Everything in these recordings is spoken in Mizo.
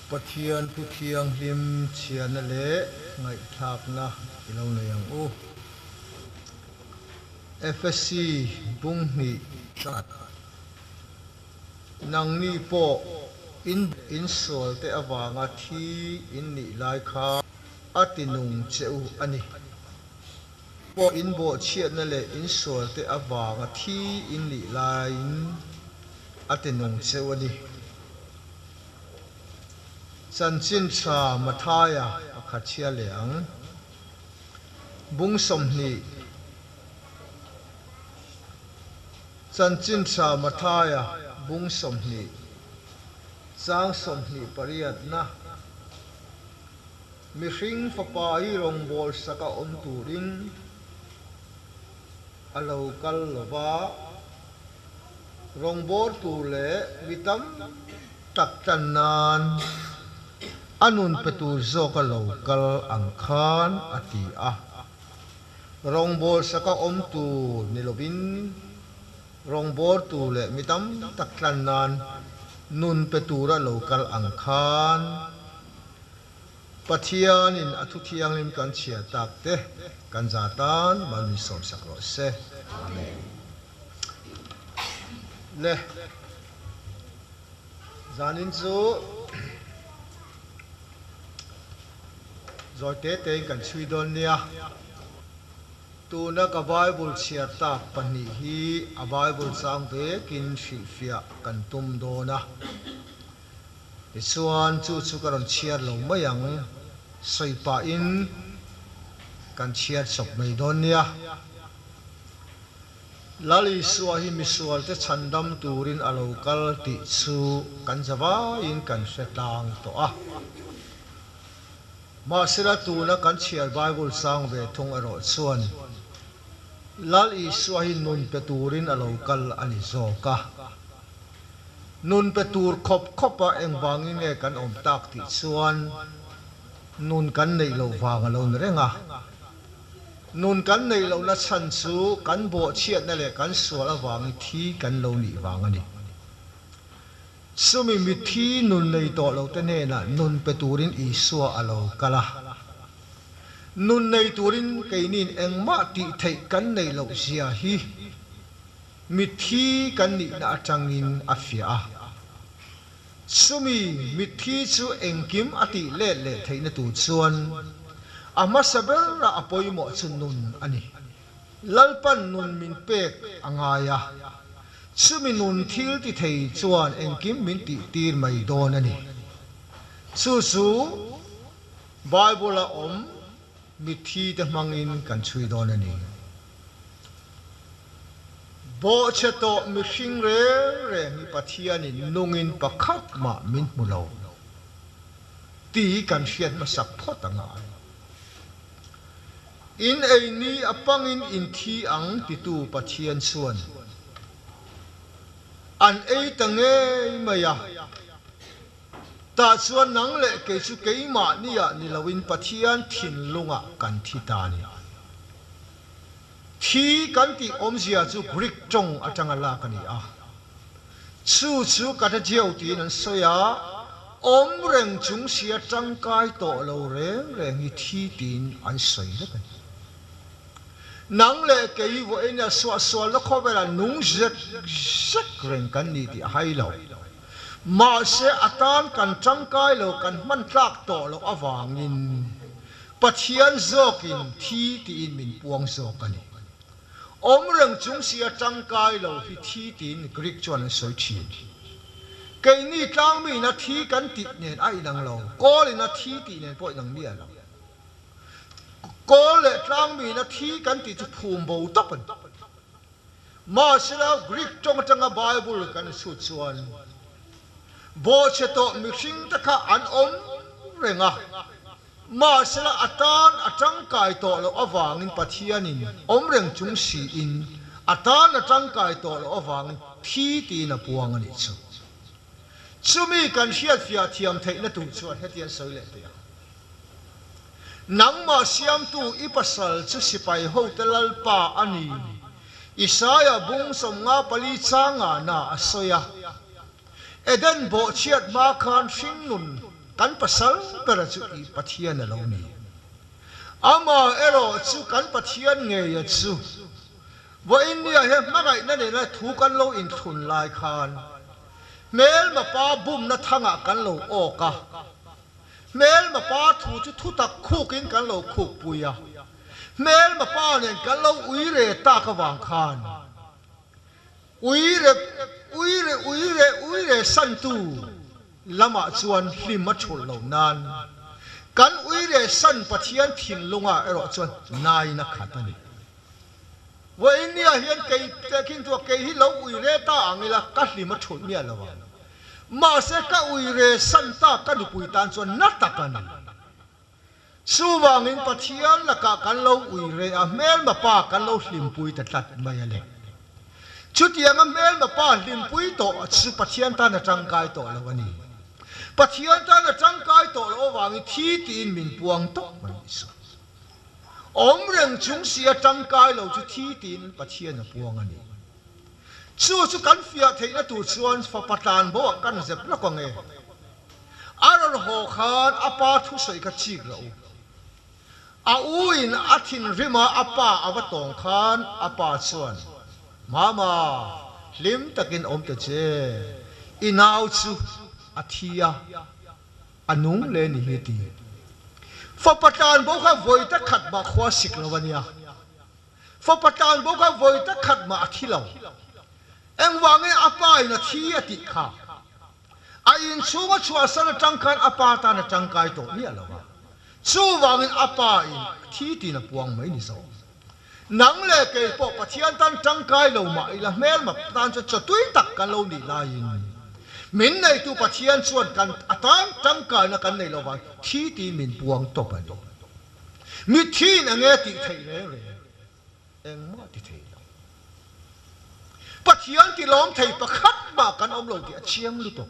Pathian Thu Thianghlim chhiarna leh ngaihthlakna i lo nei ang u. Efesi bung hnih tlat. Nangni pawh in insualte avanga thi in nih lai kha a tinung che u a ni. Pawh in bawhchhiatna leh insualte avanga thi in nih laiin a tinung che u a ni. Chanchin tha Mathaia pakhat chhia leh ang. Bung 20. Chanchin tha Mathaia bung 20 chang 28na. Mihring fapa hi rawngbâwl saka awm turin a lo kal lo va, rawngbâwl tur leh mi tam tak tlan nan a nun pe tur zawk a lo kal ang khan a ti a. Rawngbâwl saka awm tur ni lovin rawngbâwl tur leh mi tam tak tlan nan nun pe tura lo kal ang khan Pathianin a thu thianghlim kan chhiar tak te kan za tan mal min sawmsak rawh se. Amen. Le zanin chu zawi te tein kan chhui dawn nia. Tuna ka Bible chhiar tak pahnih hi a Bible chang vekin hrilhfiah kan tum dawn a. Tichuan chu chu ka rawn chhiar lo mai ang, sawi pahin kan chhiar chawp mai dawn nia. Lal Isua hi misualte chhandam turin a lo kal tih chu kan zavaiin kan hre tlang tawh a. Mahsela tuna kan chhiar Bible sang ve thung erawh chuan Lal Isua hi nun pe turin a lo kal a ni zawk a. Nun pe tur khawp khawpa engvangin nge kan awm tak tih chuan nun kan neih loh vang a lo ni reng a. Nun kan neih lohna chhan chu kan bawhchhiatna leh kan sual avangin thi kan lo nih vang a ni. Chumi mitthi nun nei tawh lote hnenah nun pe turin Isua a lo kal a. Nun nei turin keiniin engmah tih theih kan neih loh zia hi Mitthi kan nihna atangin a fiah a. Chumi mitthi chu engkim a tih let leh theihna tur chuan a hmasa berah a pawimawh chu nun a ni. Lalpan nun min pek a ngai a, chumi nun thil ti thei chuan engkim min tih tir mai dawn a ni. Chu chu Bible-a awm mitthi te hmangin kan chhui dawn a ni. Bawhchhe tawh mihring reng reng hi Pathianin nungin pakhat mah min hmu lo tih kan hriat hmasak phawt a ngai. In ei ni a pangin in thi ang titu Pathian chuan an ei ta ngei mai a. Tah chuan nang leh kei chu keimahniah ni loin Pathian thinlungah kan thi ta a ni. Thi kan tih awmzia chu Greek tawng atanga lak a ni a. Chu chu katageo tiin an sawi a, awm reng chung sia tangkai tawh lo reng reng hi thi tiin an sawi vek a ni. Nang leh kei vawiin a suahsualna khawvelah nung zek zek reng kan ni tih a hai lo. Mahse a tan kan tangkai lo, kan hman tlak tawh loh avangin Pathian zawkin thi tiin min puang zawk a ni. Awm reng chung si a tangkai lo hi thi tiin Greek chuan an sawi thin. Keini tlangmiin a thi kan tih nen a inang lo, Kawlin a thi tih nen pawh inang miah lo. Kawl leh tlangmiin a thi kan tih chu phum bo tawp a ni. Mahsela Greek tawng atanga Bible kan chhut chuan bawhchhe tawh mihring te kha an awm reng a, mahsela a tan a tangkai tawh loh avangin Pathianin awm reng chung siin a tan a tangkai tawh loh avangin thi tiin a puang a nih chu. Chumi kan hriatfiah thiam theihna tur chuan hetiang sawi leh teh ang. Nangmah siamtu i pasal chu sipai hote Lalpa a ni. Isaia bung 54 changa na a sawi a. Eden bawhchhiat hma khan hringnun Kan pasal bera chu i Pathian a lo ni. Amaherawhchu kan Pathian ngeia chu vawiin nia he hmangaihna nena thu kan lo inthlun lai khan hmelma pa bumna thangah kan lo awk a, hmelma pa thu chu thutak khukin kan lo khukpui a, hmelma pa nen kan lo uire tak avang khan uire uire uire uire santu lamah chuan hlim a thulh lo nan kan uire san Pathian thinlungah erawh chuan nain a khat a ni. Vawiin nia hian kei tehkhin chu kei hi lo uire ta ang ila ka hlim a thulh miah lo ang. Mahse ka uire san ta ka nupui tan chuan na tak a ni. Chuvangin Pathian lakah kan lo ui reh a, hmelma pa kan lo hlimpui ta tlat mai a ni. Chutianga hmelma pa hlimpui tawh chu Pathian tan a tangkai tawh lo a ni. Pathian tan a tangkai tawh loh avangin thi tiin min puang tawp mai ni suh. Awm reng chung si a tangkai lo chu thi tiin Pathian a puang a ni. Chu chu kan fiah theihna tur chuan fapa tlanbo ah kan zep lawk ang e. A rawn haw khan a pa thusawi kha chik loh u. A u in a thinrim a a pa a va tawng khan a pa chuan, Mama, hlim takin awm ta che, i nau chu a thi a, a nung le ni hi ti. Fapa tlanbo kha vawi ta khat mah khua sik lo a nia. Fapa tlanbo kha vawi ta khat mah a thi lo. Engvangin a pa in a thi a tih kha? A inchhung a chhuahsan atang khan a pa tan a tangkai tawh miah lo a, chuvangin a pa in thi tiin a puang mai ni zawk. Nang leh kei pawh Pathian tan tangkai lo mah ila hmelma tan chu chawtui tak kan lo nih laiin min neitu Pathian chuan kan a tan tangkaina kan nei lo vang thi tiin min puang tawp a ni. Mithiin enge tih theih reng reng? Engmah ti thei lo. Pathian ti lawm thei pakhat mah kan awm lo tih a chiang lutuk.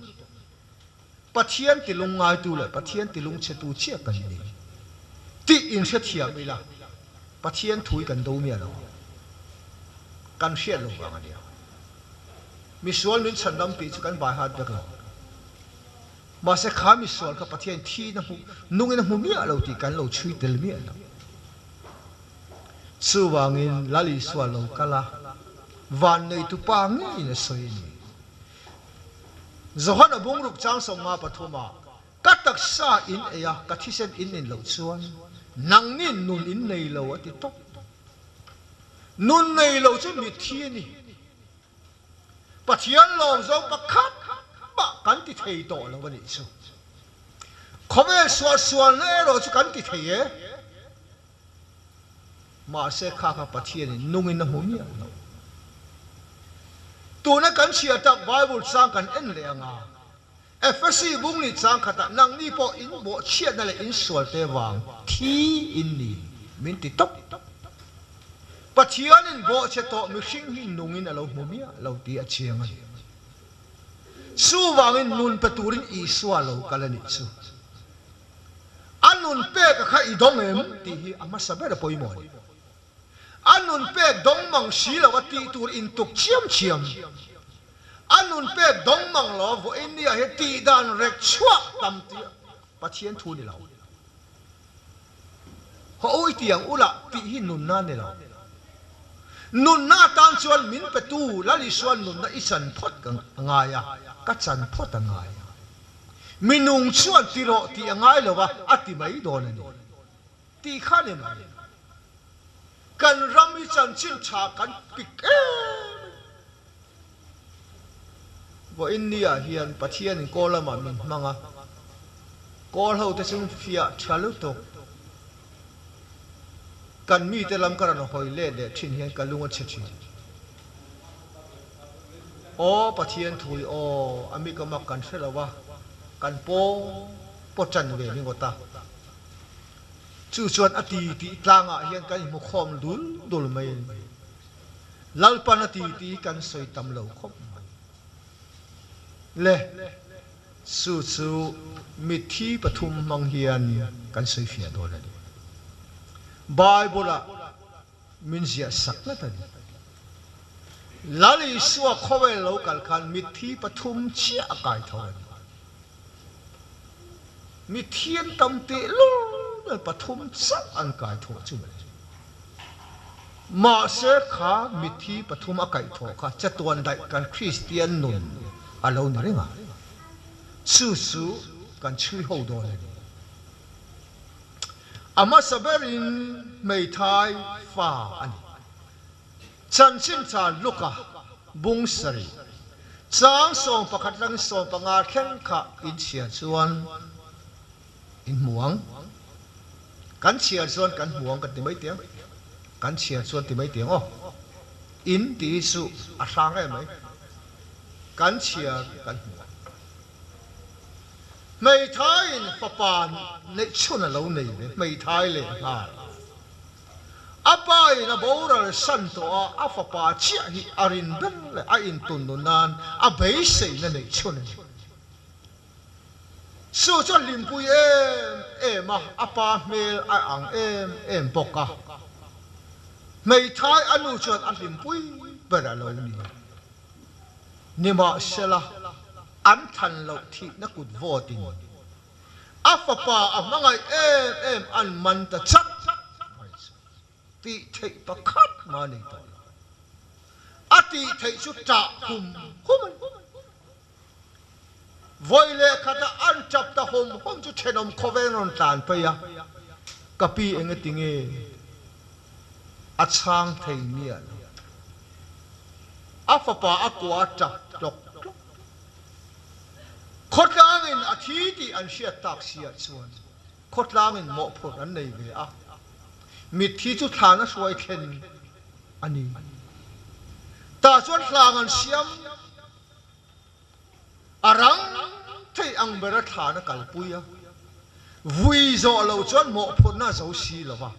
Pathian ti lungngaitu leh Pathian ti lungchhetu chiah kan ni tih inhrethiam ila Pathian thui kan do miah lo ang. Kan hriat lo vang a nia. Misual min chhanram tih chu kan bai hat vek lo. Mahse kha misual kha Pathian thihna hmu nungin a hmu miah lo tih kan lo chhui tel miah lo. Chuvangin Lal Isua lo kal a, vanneitu pa ngeiin a sawi a ni. Johana bungruk chang 53 ah, Ka taksa in ei a, ka thisen in in loh chuan nangni nun in nei lo a ti tawp. Nun nei lo chu mitthi a ni. Pathian lawm zawng pakhat mah kan ti thei tawh lo a nih chu. Khawvel suahsualna erawh chu kan ti thei e. Mahse kha kha Pathianin nungin a hmu miah lo. Tuna kan chhiar tak Bible chang kan en leh anga, Efesi bung nih chang khatah nangni pawh in bawhchhiatna leh in sualte vang thi in ni min ti tawp. Pathianin bawhchhe tawh mihring hi nungin a lo hmu miah lo tih a chiang a ni. Chuvangin nun pe turin Isua lo kal a nih chu. A nun pek a kha i dawng em tih hi a hmasa ber a pawimawh a ni. A nun pek dawng mang si lo a tih tur intuk chiam chiam. A nun pek dawng mang lo a vawiin nia hi tih dan rek chhuah tam tih Pathian thu ni lo. Haw u i ti ang ula tih hi nunna a ni lo. Nunna atan chuan min petu Lal Isua nunna i chan phawt ka ngai a, ka chan phawt a ngai a. Mi nung chuan ti rawh tih a ngai lo a, a ti mai dawn a ni. Tih kha ni mai. Kan ram hi chanchin tha kan pik em a ni. Vawiin ni ah hian Pathianin kawl lamah min hmang a, kawl ho te chu fiah tha lutuk. Kan mite lam ka rawn hawi let leh thin hian ka lung a chhe thin. Aw Pathian thui aw, a mik a mak kan hre lo a, kan paw paw tan ve ringawt a. Chu chuan a ti tih tlangah hian kan inhmukhawm dul dul mai a ni. Lalpan a ti tih hi kan sawi tam lo khawp mai. Le, chu chu mitthi pathum hmang hian kan sawi fiah dawn a ni. Bible-ah min ziah sak ngat a ni. Lal Isua khawvel lo kal khan mitthi pathum chiah a kai tho a ni. Mitthi an tam tehlul nen pathum chauh an kai thawh chu mawle. Mahse kha mitthi pathum a kaih thawh kha chatuan daih kan Kristian nun a lo ni reng a, chu chu kan chhui ho dawn a ni. A hmasa berin hmeithai fa a ni. Chanchin tha Luka bung sarih chang 11 atangin 15 thleng kha in chhiar chuan in hmu ang. Kan chhiar chuan kan hmu ang ka ti mai teh ang. Kan chhiar chuan ti mai teh ang aw. In tih hi chu a hrang em mai. Kan chhiar kan hmu ang. Hmeithaiin fapa neih chhun a lo nei ve, hmeithai lehnghal. A pa in a boral san tawh a, a fapa chiah hi a rin ber leh a intun nun nan a beiseina neih chhun a ni. Chu chu a hlimpui em em a, a pa hmel a ang em em bawk a. Hmeithai a nu chuan a hlimpui ber a lo ni. Nimahsela, an thlan loh thihna kut vawtin A fapa a hmangaih em em an man ta chat mai chu tih theih pakhat mah a nei tawh lo. A tih theih chu ṭah hum hum a ni. Vawi leh khatah an ṭap ta hum hum chu ṭhenawm khawveng rawn tlan phei a, Ka pi engati nge a chhang thei miah lo. A fapa a kua a ṭap tlawk tlawk. Khawtlangin a thi tih an hriat tak siah chuan khawtlangin mawhphurh an nei ve a, mitthi chu thlan a hruai thlen a ni. Tah chuan hlang an siam a rang thei ang bera thlan a kalpui a, vui zawh lo chuan mawhphurhna a zo si lo va.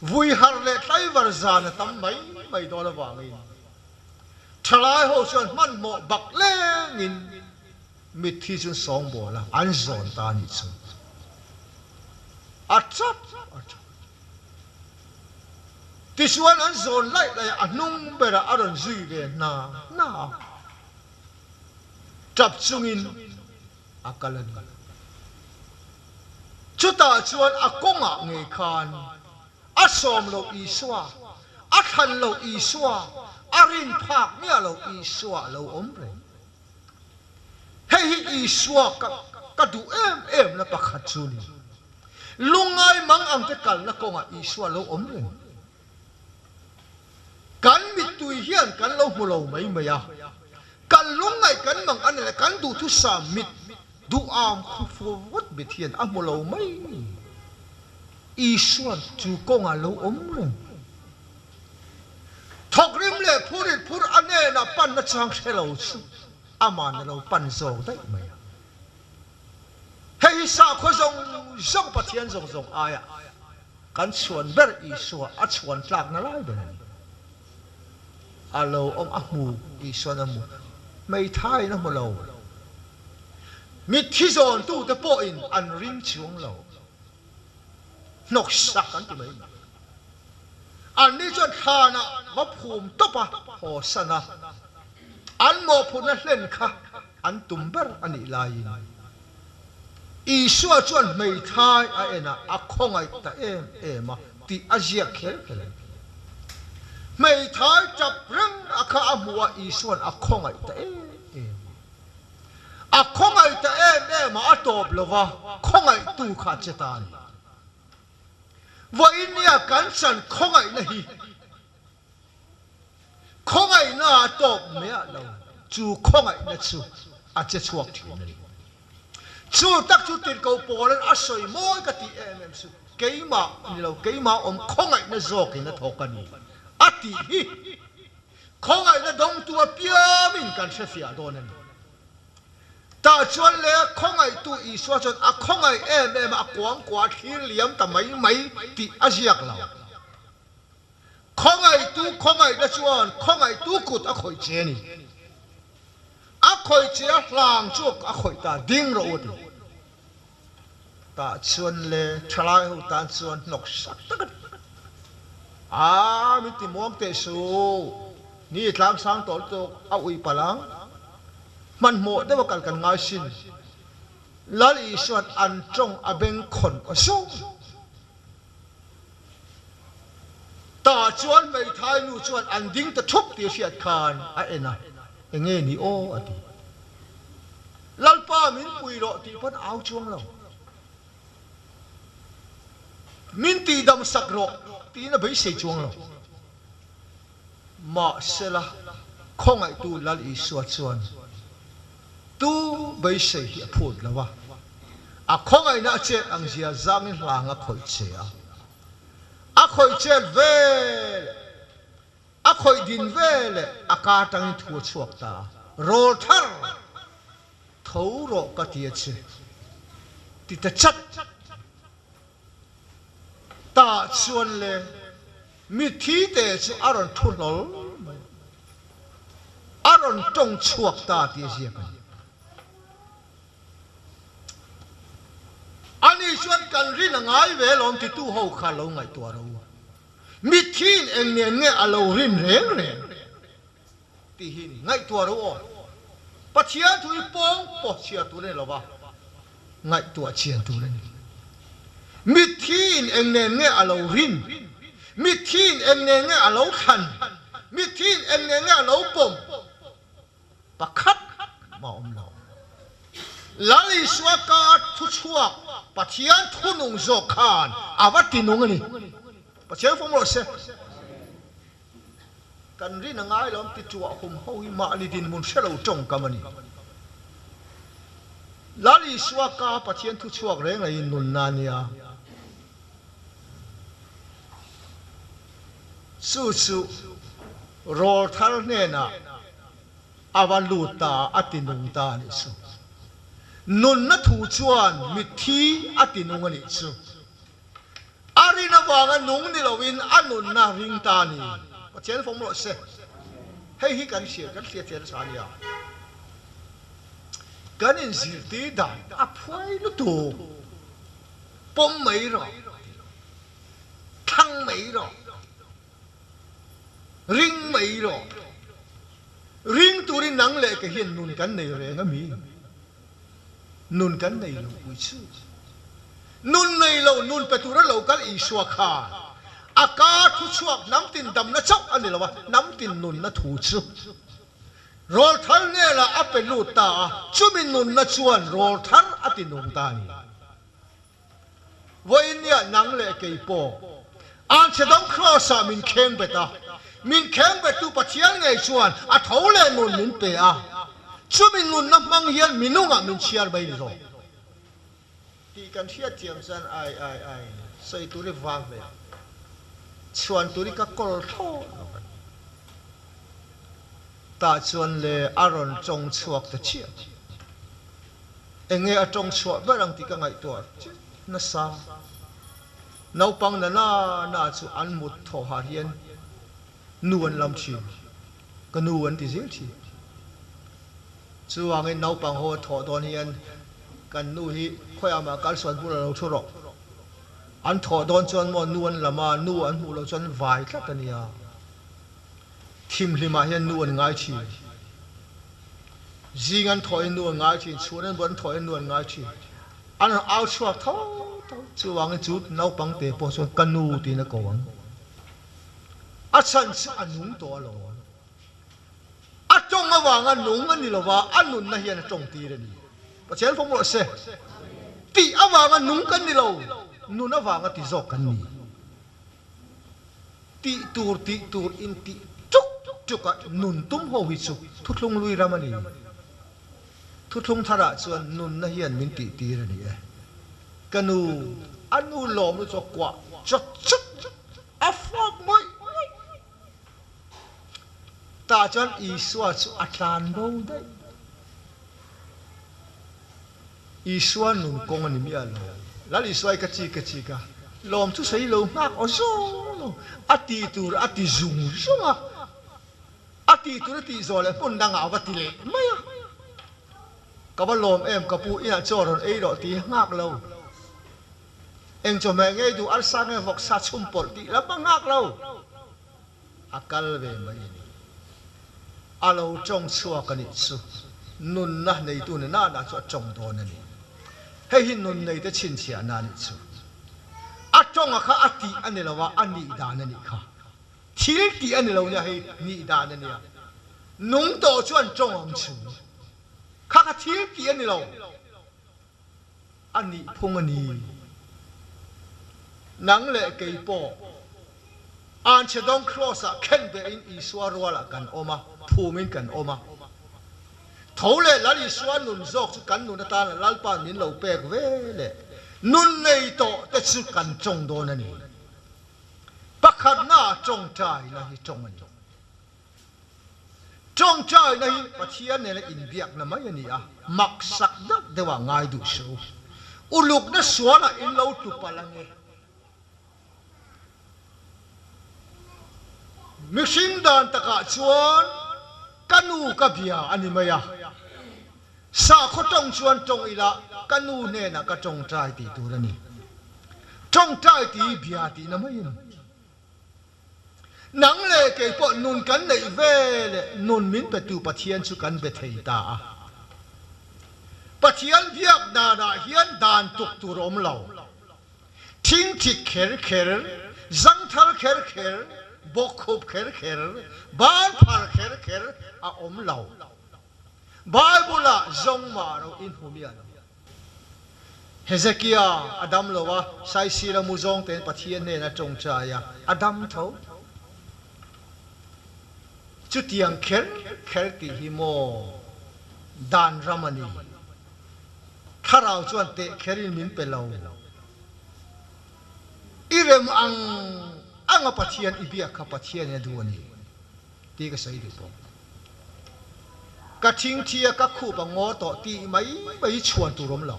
Vui harh leh tlaivar zan a tam mai mai dawn avangin thalai ho chuan hmanhmawh bak lengin mitthi chu an sawngbawl a, an zawn ta a nih chu. A tap a tap. Tichuan an zawn laih laih a, a hnung berah a rawn zui ve hna hna a, tap chungin a kal a ni. Chutah chuan a kawngah ngei khan a sawm loh Isua, a thlan loh Isua, a rin phak miah loh Isua a lo awm reng. Hei hi Isua ka ka duh em em na pakhat chu a ni. Lungngai mang angte kalna kawngah Isua a lo awm reng. Kan mittui hian kan lo hmu lo mai mai a, kan lungngaih kan mang a ni leh kan duhthusam mit duham khu fawt mit hian a hmu lo mai. Isuan chu kawngah lo awm reng. Thawkrim leh phurit phur a hnenah panna chang hre lo chu aman a lo pan zawk daih mai a. Hei hi sakhaw zawng zawng Pathian zawng zawng aiah Kan chhuan ber Isua a chhuan tlakna lai ber a ni. A lo awm a hmu, Isuan a hmu. Hmeithaiin a hmu lo. Mitthi zawntute pawhin an ring chuang lo. Hnawksak an ti mai mai. Anni chuan thlanah va phum tawp a, haw san a, an mawhphurhna hlen kha an tum ber a nih laiin Isua chuan hmeithai a en a, a khawngaih ta em em a tih a ziak kher kher a ni. Hmeithai tap reng a kha a hmuh a, Isuan a khawngaih ta em em a. A khawngaih ta em em a, a tawp lo va, khawngaihtu kha a che ta a ni. Vawiin nia kan chan khawngaihna hi Khawngaihna a tawp miah lo, chu khawngaihna chu a che chhuak thin a ni. Chu tak chu tirhkoh Paula'n a sawi mawi ka tih em em chu, Keimah ni lo, keimah awm khawngaihna zawkin a thawk a ni, a tih hi khawngaihna dawngtu apiangin kan hrefiah dawn a ni. Tah chuan le khawngaihtu Isua chuan a khawngaih em em a, a kuangkuah a thlir liam ta mai mai tih a ziak lo. Khawngaihtu khawngaihna chuan khawngaihtu kut a khawih che a ni. A khawih che a hlang chu a khawih ta ding rawh u a ti. Tah chuan le thalai ho tan chuan hnawk sak tak a ni. Aa min ti muang teh suh, ni tlang sang tawh lutuk a uih palh ang. Hmanhmawh deuh a kal kan ngai sin. Lal Isua'n an tawng a bengkhawn aw zawng. Tah chuan hmeithai nu chuan an ding ta thup tih a hriat khan a en a, Enge ni aw? a ti. Lalpa min pui rawh tih pawn a au chuang lo. Min tihdam sak rawh tiin a beisei chuang lo. Mahsela, khawngaihtu Lal Isua chuan tu beisei hi a phut lo a, a khawngaihna a chet ang zia zangin hlang a khawih che a, a khawih chet ve leh a khawih din ve leh a ka atangin thu a chhuak ta a, Rawl thar tho rawh ka ti a che, ti ta chat. Tah chuan le mitthi te chu a rawn thu hlawl mai a, a rawn tawng chhuak ta tih a ziak a ni. Ani chuan kan rin a ngai ve lawm titu ho kha lo ngaihtuah ro. Mithiin eng nen nge a lo rin reng reng tih hi ni. Ngaihtuah ro aw. Pathian thu hi pawng pawh chhiar tur a ni lo va, ngaihtuah chian tur a ni. Mithiin eng nen nge a lo rin? Mithiin eng nen nge a lo thlan? Mithiin eng nen nge a lo pawm? Pakhat mah awm lo. Lal Isua ka thuchhuak Pathian thunung zawk khan a va tinung a ni. Pathian fawm rawh se. Kan rin a ngai lo ang ti chuah hum ho hi mahni dinhmun hre lo tawngkam a ni. Lal Isua ka Pathian thuchhuak reng rengin nunna a nia. Chu chu rawlthar hnenah a va lut ta a, a ti nung ta a nih chu. Nunna thu chuan mitthi a ti nung a nih chu. A rin avanga nung ni loin a nunna ring ta a ni. Pathian fawm rawh se. Hei hi kan hria, kan hria thian nasa a nia. Kan inzirtir dan a phuai lutuk. Pawm mai rawh, thlang mai rawh, ring mai rawh. Ring turin nang leh ke hian nun kan nei reng a mi? Nun kan nei lo pui chu. Nun nei lo, nun pe tura lo kal Isua khan a ka thu chhuak hnam tin damna chauh a ni lo a, hnam tin nunna thu chu rawlthar ngelah a pe lut ta a, chumi nunna chuan rawlthar a ti nung ta a ni. Vawinia nang leh kei pawh Anchhedawng Kraws-ah min kheng bet a, min kheng bettu Pathian ngei chuan a tho leh nun min pe a, chumi nunna hmang hian minungah min chhiar mai ni zawk tih kan hriatthiam chuan ai ai ai sawi tur i vang hle a, chhuan tur i ka kawl thlawt lo a ni. Tah chuan le a rawn tawng chhuak ta chiah. Enge a tawng chhuah ber ang tih ka ngaihtuah chiah nasa. Naupang na na na chu an mut thawhah hian nu an lam thin, ka nu an ti zel thin. Chuvangin naupang ho a thawh dawn hian kan nu hi khawiah mah kalsuan bulah lo thu rawh. An thawh dawn chuan maw nu an lam a, nu an hmuh loh chuan vai tlat a nia. Thimhlimah hian nu an ngai thin. Zing an thawhin nu an ngai thin, chhun an buan thawhin nu an ngai thin. An rawn au chhuak tho tho. Chuvangin chu naupang te pawh chuan ka nu tiin a ko ang. A chhan chu a nung tawh alawm. A tawng avanga nung a ni lova, a nunna hian a tawng tir a ni. Pathian fawm rawh se. Tih avanga nung kan ni lo, nun avanga ti zawk kan ni. Tih tur tih tur in tih tuk tuk a nun tum ho hi chu thuthlung lui ram a ni. Thuthlung tharah chuan nunna hian min tih tir a ni e. Ka nu, a nu lawm lu chu a kuah chawt chawt a fawp ngawih ngawih. Tah chuan Isua chu a tlan bo daih. Isua nun kawng a ni miah lo. Lal Isua i ka chik ka chik a, lawm chu sawi lo nghak aw zawng lo, a tih tur a ti zung zung a, a tih tur a tih zawh leh hmun dangah a va ti leh mai a. Ka va lawm em ka pu inah chaw rawn ei rawh tih hi nghak lo. Eng chawhmeh ngei duh arsa nge vawksa chhum pawlh tih lam a nghak lo. A kal ve mai a ni. A lo tawng chhuak a nih chu. Nunna neitu ni nana chu a tawng dawn a ni. Hei hi nun neite chhinchhiahna a nih chu. A tawnga kha a tih a ni lo a, a nih dan a nih kha. Thil tih a ni lo nia hei nih dan a nia. Nung tawh chuan tawng ang chu. Kha kha thil tih a ni lo. A nih phung a ni. Nang leh kei pawh Anchhedawng Kraws-ah khen behin Isua rualah kan awm a, phumin kan awm a. Tho leh Lal Isua nun zawk chu kan nun atana Lalpa'n min lo pek ve leh nun nei tawh te chu kan tawng dawn a ni. Pakhatnaah tawngtaina hi tawng a ni. Tawngtaina hi Pathian nena inbiakna mai a ni a, maksak deuh deuhah ngai duh suh u. Ulukna sualah in lo tlu palh ange. Mihring dan takah chuan ka nu ka bia a ni mai a, sakhaw tawng chuan tawng ila ka nu hnenah ka tawngtai tih tur a ni. Tawngtai tih bia tihna mai a ni. Nang leh kei pawh nun kan neih ve leh nun min petu Pathian chu kan be thei ta a. Pathian biak danah hian dan tuk tur a awm lo. Thingthik kher kher, zangthal kher kher, bawkkhup kher kher, ban phar kher kher a awm lo. Bible-ah zawng mah ro i hmu miah lo. Hezekia a dam lo a, Saisira mu zawng tein Pathian hnena tawngtai a, a dam tho. Chutiang kher kher tih hi maw dan ram a ni. Thlarau chuan teh kherin min pe lo. I rem ang anga Pathian i biak kha Pathianin a duh a ni tih ka sawi duh bawk. Ka thingthi a ka khup a ngaw tawh tih mai mai hi chhuan tur awm lo.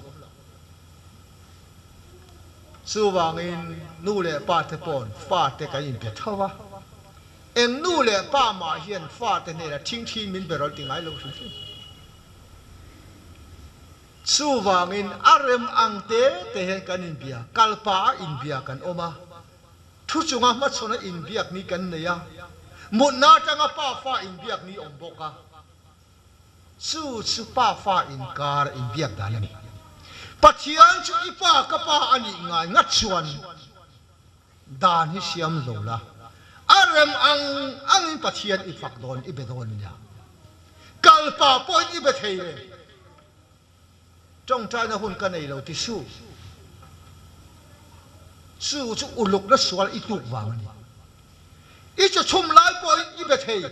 Chuvangin nu leh pa te paw'n fate kan inbe tho a, eng nu leh pa mah hian fate hnenah thingthi min be rawlh ti ngai lo hrim hrim. Chuvangin a rem ang te te hian kan inbia, kalpa a inbia kan awm a, thu chunga hmachhawn a inbiak ni kan nei a, mutna atanga pa fa inbiak ni awm bawk a, chu chu pa fa inkar inbiak dan a ni. Pathian chu i pa ka pa a nih ngai ngat chuan Dan hi siam lo la, a rem ang angin Pathian i fak dawn i be dawn nia. Kal pah pawhin i be thei reng. Tawngtaina hun ka nei lo ti suh. Chu chu ulukna sual i tluk vang a ni. I chu chhum lai pawhin i be thei.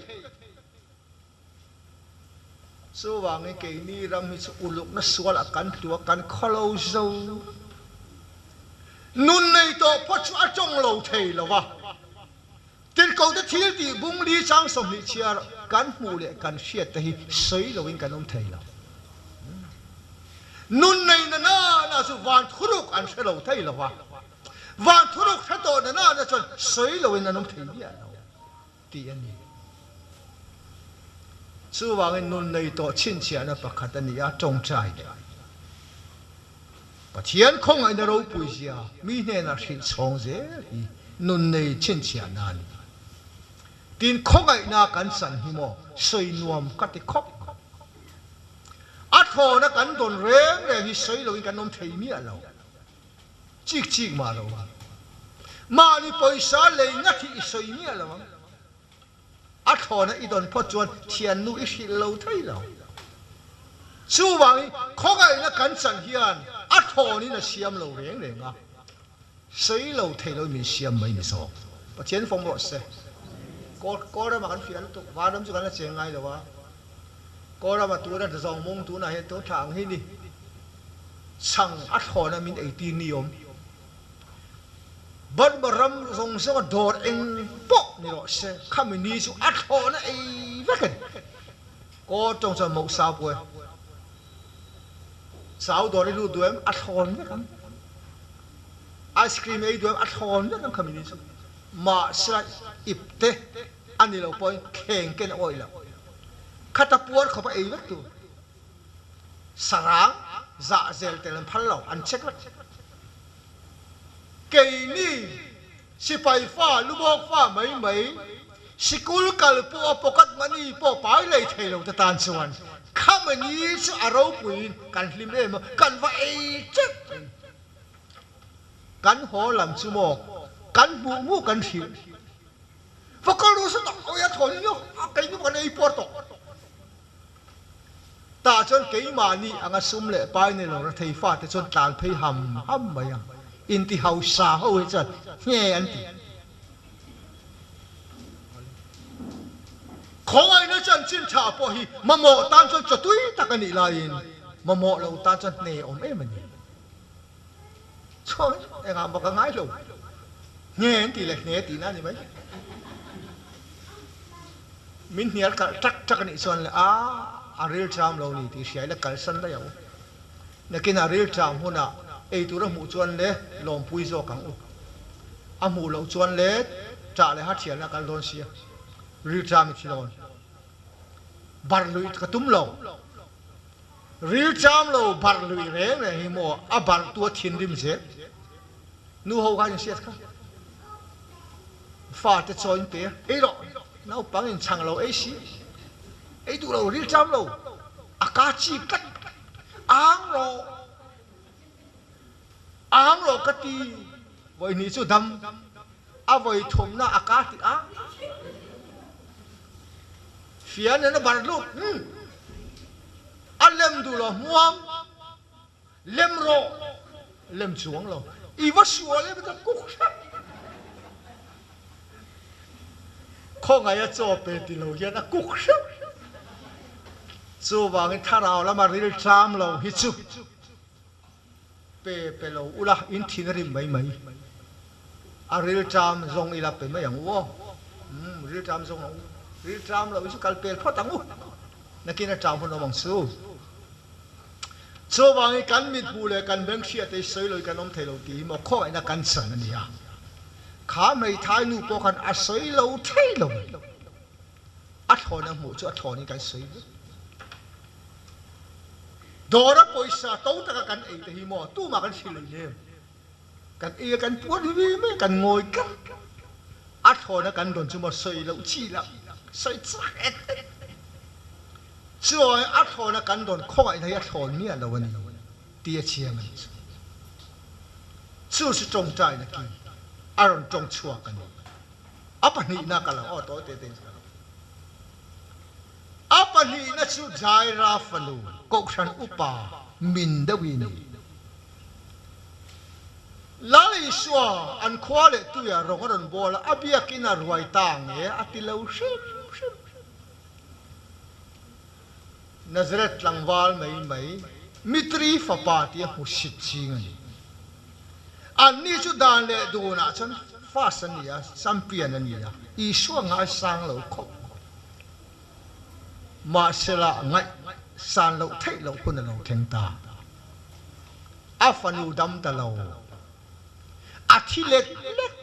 Chuvangin keini ram hi chu ulukna sualah kan tlu a, kan khawlo zo. Nun nei tawh phawt chu a tawng lo thei lo va. Tirhkohte thil tih bung li chang 20 chhiar kan hmuh leh kan hriat te hi sawi loin kan awm thei lo. Nun nei na nana chu van thuruk an hre lo thei lo va. Van thuruk hre tawh na nana chuan sawi loin an awm thei miah lo. Tih a ni. Chuvangin nun nei tawh chhinchhiahna pakhat a ni a, tawngtai leh Pathian khawngaihna ropui zia mi hnenah hrilh chhawng zel hi nun nei chhinchhiahna a ni. Tin, khawngaihna kan chan hi maw sawi nuam ka ti khawp. A thlawna kan dawn reng reng hi sawi loin kan awm thei miah lo. Chik chik mah lo ang. Mahni pawisa lei ngat hi i sawi miah lo ang. A thlawna i dawn phawt chuan thiannu i hrilh lo thei lo. Chuvangin khawngaihna kan chan hian a thlawnin a siam lo reng reng a, sawi lo thei loin min siam mai ni zawk. Pathian fawm rawh se. Kawl ramah kan fiah lutuk, vanram chu kan la cheng ngai lo a. Kawl ramah tuna zawng mung tunah hian tun thla ang hi ni. Chhang a thlawn a min eitir ni awm. Burma ram zawng zawng a dawr eng pawh ni rawh se, khami ni chu a thlawn a ei vek a ni. Kaw tawng chuan mauh sau pawh e. Chau dawr i lut duh em? A thlawn vek ang. Ice cream ei duh em? A thlawn vek ang khami ni chu. Mahsela ipte a ni lo pawhin thleng ken a awih lo. Khata puar khawp a ei vek tur. Sarang zah zel tel an phal lo, an check vek. Keini sipai fa, lubawk fa mai mai, sikul kal pawh a pocket money pawh pai lei thei lo te tan chuan Khami ni chu a ropuiin kan hlim em a, kan va ei teuh mai. Kan haw lam chu maw kan hmuh hmuh kan hrilh. Va kal ru sa tak awia thawn in a kei nu kan ei puar tawh. Tah chuan keimahni anga sum leh pai nei lo rethei fate chuan tlan phei ham ham mai a, inti hausa ho hi chuan nge an ti. Khawngaihna chuan chin tha pawh hi mamawh tan chuan chaw tui tak a nih laiin mamawh lo tan chuan hne awm em a ni. Chuan engah mah ka ngai lo. Hne an tih leh hne tihna a ni mai. Min hnial kalh tak tak a nih chuan le a, a ril ṭam lo ni tih hria ila kalsan daih ang u. Nakinah ril ṭam hunah ei tur a hmuh chuan le lawmpui zawk ang u. A hmuh loh chuan le ṭah leh hathialna a kal dawn sia. Ril ṭam i thi dawn. Barh luih ka tum lo. Ril cham lo barh luih reng reng hi maw a barh tu a thinrim zel. Nu ho khan in hriat kha. Fa te chaw in pe a, ei rawh, naupang in chhang lo ei si, ei duh lo, ril cham lo, a ka chip tlat, ang rawh, ang rawh ka ti, vawi hnih chu dam, a vawi thumna a ka ti ang. Fian in a bar lut. Umm. A lem duh lo hmuam. Lem rawh. Lem chuang lo. I va sual em ka kuk hrep. Khawngaih a chaw pe ti lo hian a kuk hrep. Chuvangin thlarau lama ril tlam lo hi chu Pe pe lo ula, in thin a rim mai mai. A rilṭam zawng ila pe mai ang u aw. Umm, rilṭam zawng ang u. Rilṭam lo hi chu kal pel phawt ang u. Nakin a ṭam hun awm ang chu. Chuvangin kan mithmuh leh kan beng hriat te hi sawi lo hi kan awm thei lo tih hi maw khawngaihna kan chan a ni a. Kha hmeithai nu pawh khan a sawi lo thei lo. A thlawn a hmuh chu a thlawnin kan sawi vek. Dawra pawisa to taka kan ei te hi maw tumah kan hrilh leh lem. Kan ei a kan puan hi ve mai kan ngawi tlat. A thlawna kan rawn chu maw sawi loh chi lah sawi chak et et. Chuai a thlawna kan rawn khawngaihna hi a thlawn miah lo a ni tih a chiang a ni chu. Chu chu tawngtaina ki a rawn tawng chhuak a ni. A pahnihna ka lo aw tawi te te in ka lo. A pahnihna chu Jaira fanu Kohhran upa min deuh i ni. Lal Isua an khua leh tuia rawng a rawn bawl a, a biakin a ruai ta nge a ti lo hrim hrim. Nazareth tlangval mai mai Mitri fapa tia hmusit ching a ni. Anni chu dan leh dunah chuan first an ni a, champion an ni a, Isua ngaisang lo khawp. Mahsela ngaihsan loh theih loh hun a lo thleng ta. A fanu dam ta lo. A thi lek lek.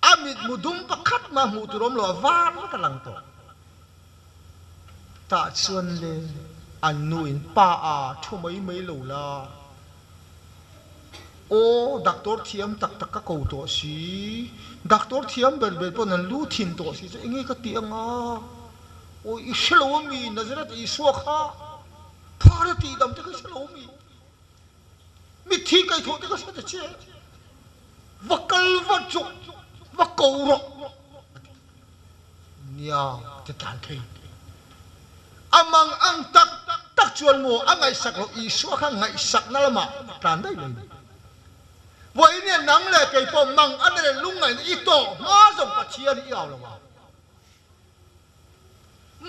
A mitmu dum pakhat mah hmuh tur awm lo, a var vek a lang tawh. Tah chuan le an nu in pa a thu mai mai lo la. Aw, doctor thiam tak tak ka ko tawh si. Doctor thiam ber ber pawn an lu thin tawh si chu enge ka tih anga? Aw, i hre lo ami Nazareth Isua kha phar a tih dam te kha i hre lo ami? Mitthi kaihthawh te ka hre ta che. Va kal va chuk, va ko rawh a ti. Nia, a ti tlan thei. A mang ang tak tak chuan maw a ngaihsak loh Isua kha ngaihsakna lamah a tlan daih mai ni. Vawinia nang leh kei pawh mang a nele lungngaihna i tawh hma zawng Pathian i au lo ang.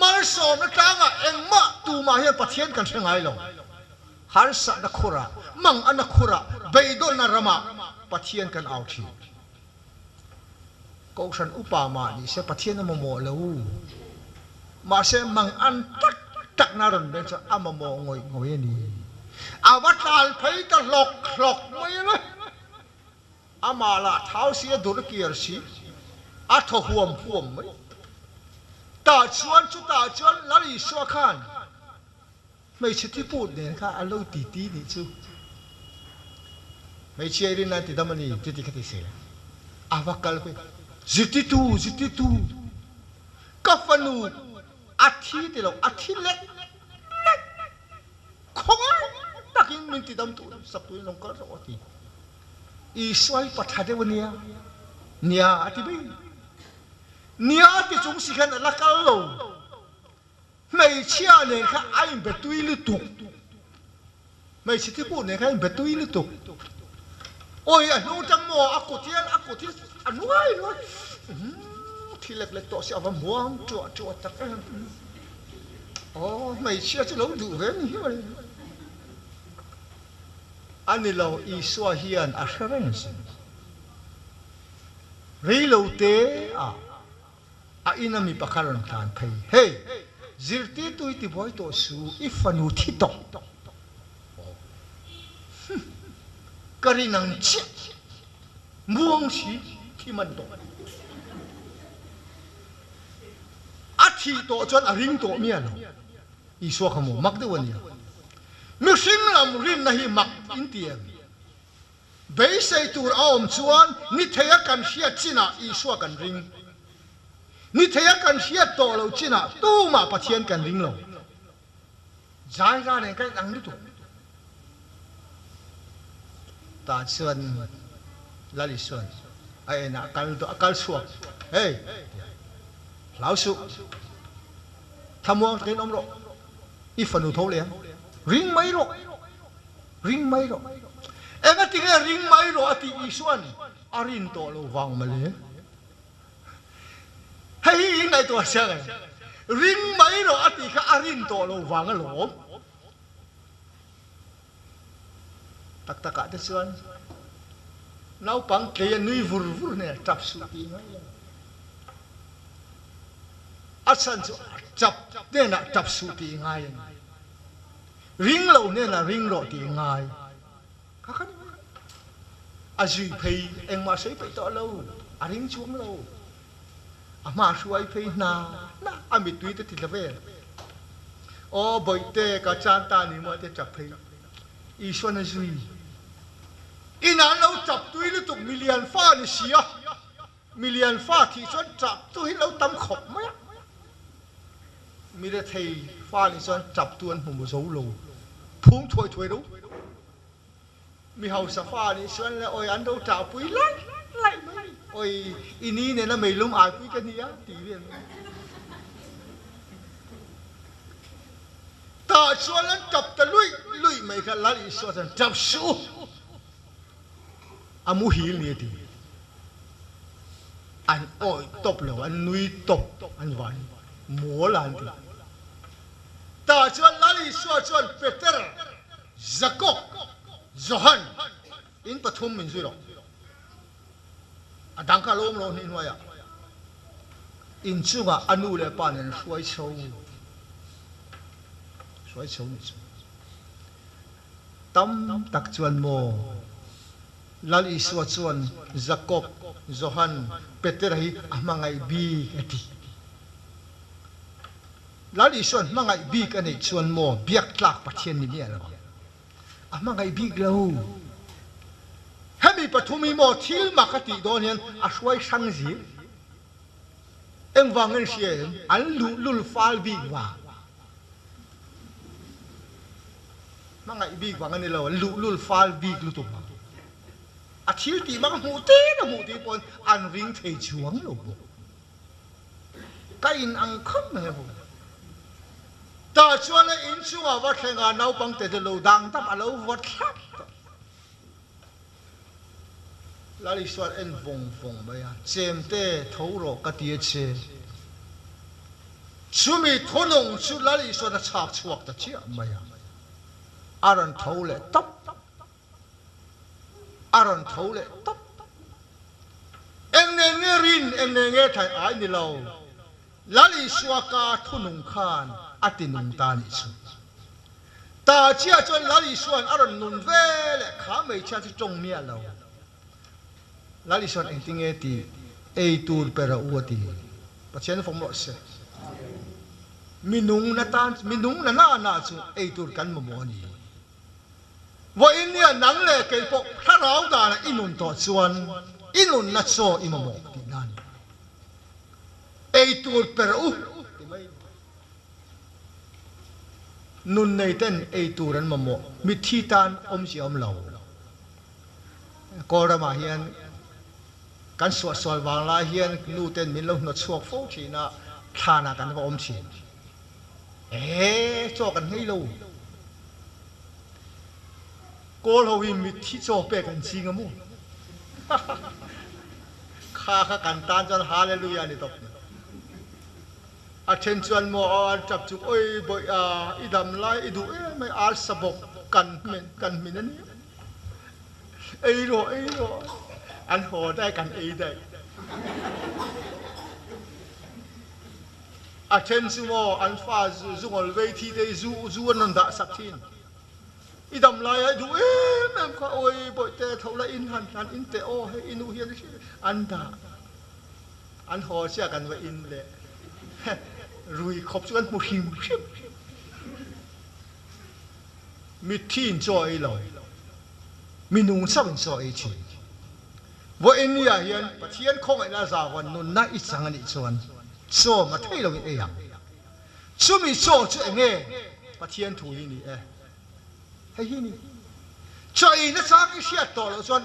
Malsawmna tlangah engmah tumah hian Pathian kan hre ngai lo. Harsatna khurah, mangana khurah, beidawnna ramah Pathian kan au thin. Kohhran upa mah ni se Pathian a mamawh lo. Mahse mangan tak takna rawn beng chuan a mamawh ngawih ngawih a ni. A va tlan phei ta hlawk hlawk mai a le. Amah lah thau si a dur kiar si, a thaw huam huam mai. Tah chuan chutah chuan Lal Isua khan hmeichhe thiput nen kha a lo titi nih chu. Hmeichhia i rin an ti dam a ni chuti kha ti se a va kal phei zirtitu zirtitu ka fanu a thi ti lo a thi lek lek. min ti dam tur sak turin lo kal rawh a ti. Isua hi pa tha deuh a nia, nia a ti mai. Nia a ti chung si khan a la kal lo. Hmeichhia nen kha a inbe tui lutuk. Hmeichhe thiput nen kha a inbe tui lutuk. Awi a hnung tang maw a kut hian a kut hi a nuai nuai umm thi lek lek tawh si a va muang tuah tuah tak em. Aw hmeichhia chu lo duh ve ni hi mawle. A ni lo Isua hian a hre reng sin. Reilo te ah. A ina mi pakhat rawn tlan phei, Hey! Zirtirtu i tibuai tawh su, i fanu thi tawh. Aw. Hum. Ka rin ang chiah. Muang si thi man tawh. A thih tawh chuan a ring tawh miah lo. Isua kha maw mak deuh a nia. Mihring lam rinna hi mak in ti em? Beisei tur a awm chuan ni theia kan hriat chinah Isua kan ring. Ni theia kan hriat tawh loh chinah tumah Pathian kan ring lo. Jaira nen kan inang lutuk. Tah chuan Lal Isua'n a enah a kal a kal chhuak, Hey! tia hlau suh. Thlamuang takin awm rawh. I fanu tho leh ang. Ring mai rawh. Ring mai rawh. Engati nge ring mai rawh a tih Isua'n a rin tawh lo vang mawle. Hei hi i ngaihtuah chiang em? Ring mai rawh a tih kha a rin tawh lo vang alawm. Tak takah te chuan naupang tlei a nui vur vur nen a tap suh tih ngai lo. A chhan chu a tap hnenah tap suh tih ngai a ni. Ring lo hnenah ring rawh tih ngai kha kha ni mai. A zui phei engmah sawi peih tawh lo, a ring chuang lo. A hma hruai phei hna hna a mittui te ti tla vel. Aw bawihte ka chan ta ni maw te tap phei. Isuan a zui. Inah an lo tap tui lutuk milian fa ni si a. Milian fa thih chuan tap tu hi lo tam khawp mai a. Mi rethei fa nih chuan tap tu an hmu maw zo lo, phung thuai thuai ro. Mi hausa fa nih chuan le awi an lo tah pui laih laih mai, awi i ni nena meilum ai pui ka nia ti vel mai. Tah chuan an tap ta luih luih mai kha Lal Isua chuan tap suh u. A muhil ni a ti. An awih tawp lo, an nui tawp, an van mawl a an ti. Tah chuan Lal Isua chuan Peter, Jakob, Johan in pathum min zui rawh. A dang kha a lo awm lo hnih hnuaiah. Inchungah a nu leh pa nen hruai chho, hruai chho nih chu. Tam tak chuan maw? Lal Isua chuan Jakob, Johan, Petera hi a hmangaih bik a ti. Lal Isua'n hmangaih bik a neih chuan maw biak tlak Pathian ni miah lo ang? A hmangaih bik lo. Hemi pathum hi maw thil mak a tih dawn hian a hruai hrang zir. Engvang an hria em? An luhlul fal bik vang. Hmangaih bik vang a ni lo, luhlul fal bik lutuk vang. A thil tih mak a hmuh te na hmuh tih pawhin an ring thei chuang lo bawk. Ka in ang khawp mai a hmu. Tah chuan a inchungah va thleng a, naupang te chu lo dang dap a lo vawt thlap tawh. Lal Isuan en vawng vawng mai a, Chemte, tho rawh ka ti a che. Chumi thunung chu Lal Isuan a chhak chhuak ta chiah mai a, a rawn tho leh tawp, a rawn tho leh tawp. Eng nen nge rin, eng nen nge thlai ai ni lo. Lal Isua ka thunung khan a ti nung ta nih chu. Ta chiah chuan Lal Isua'n a rawn nun ve leh kha hmeichhia chu tawng miah lo. Lal Isua'n engtinge tih ei tur pe rawh u a ti. Pathian fawm rawh se. Mi nung na tan, mi nung na na na chu ei tur kan mamawh a ni. Vawiin nia nang leh kei pawh thlarau danah i nun tawh chuan i nunna chaw i mamawh tihna a ni. Ei tur pe rawh u ti mai. Nun nei ten ei tur an mamawh, mitthi tan awmzia awm lo. Kawlramah hian kan suahsual vang lai hian nu ten min lo hnawt chhuak fo thin a, thlanah kan va awm thin. Ee, chaw kan ngei lo. Kawl ho hi mitthi chaw pek an ching a maw? Kha kha kan tan chuan Hallelujah ni tawp mai. A then chuan maw aw an tap chuk oi bawih a, i dam lai i duh em ai arsa bawk kan hmin kan hmin a nia. Ei rawh ei rawh an haw daih kan ei daih. A then chu maw an fa zungawl vei thi te hi zu zu an rawn dah sak thin. I dam lai a i duh em em kha oi bawih te tho la in han han in teh aw hei i nu hian an dah. An haw chiah kan va in leh rui khawp chu kan hmu hrim hrim. Mitthi in chaw ei lo, minung chauh in chaw ei thin. Vawiin ni ah hian Pathian khawngaihna zauvan nunna i chang a nih chuan chaw ma thei lo in ei ang. Chumi chaw chu eng nge? Pathian thu hi ni e. Hei hi ni. Chaw ei nachang i hriat tawh loh chuan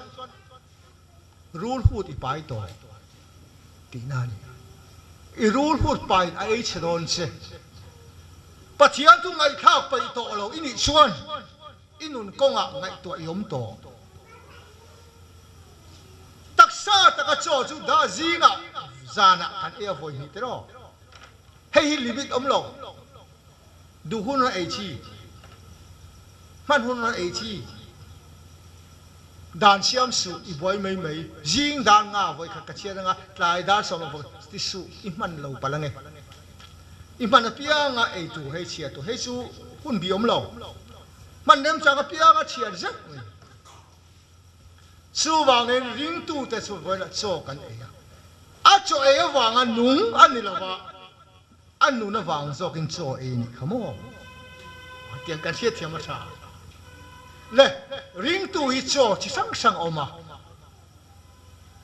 Rulhut i pai tawh tihna a ni. I rulhut pain a ei chhe dawn che. Pathian chu ngaihthlak peih tawh lo i nih chuan i nun kawngah ngaihtuah i awm tawh. Taksa taka chaw chu dah zingah zanah kan ei a vawi hnih tiraw? Hei hi limit awm lo. Duh hun rawn ei chi, hman hun rawn ei chi, dan siam suh i buai mai mai, zing dar nga vawi khat ka chhiat anga tlai dar sawm vawi khat ti suh i hman lo palh ange. I hman apianga ei tur hei chhiat tur hei chu hun bi awm lo. Hman remchang apianga chhiat zeuh mai. Chuvangin ringtute chu vawilah chaw kan ei a, a chaw ei avanga nung a ni lova, A nun avang zawkin chaw ei nih kha maw? Tiang kan hriatthiam a tha. Le, ringtu hi chaw chi hrang hrang a awm a,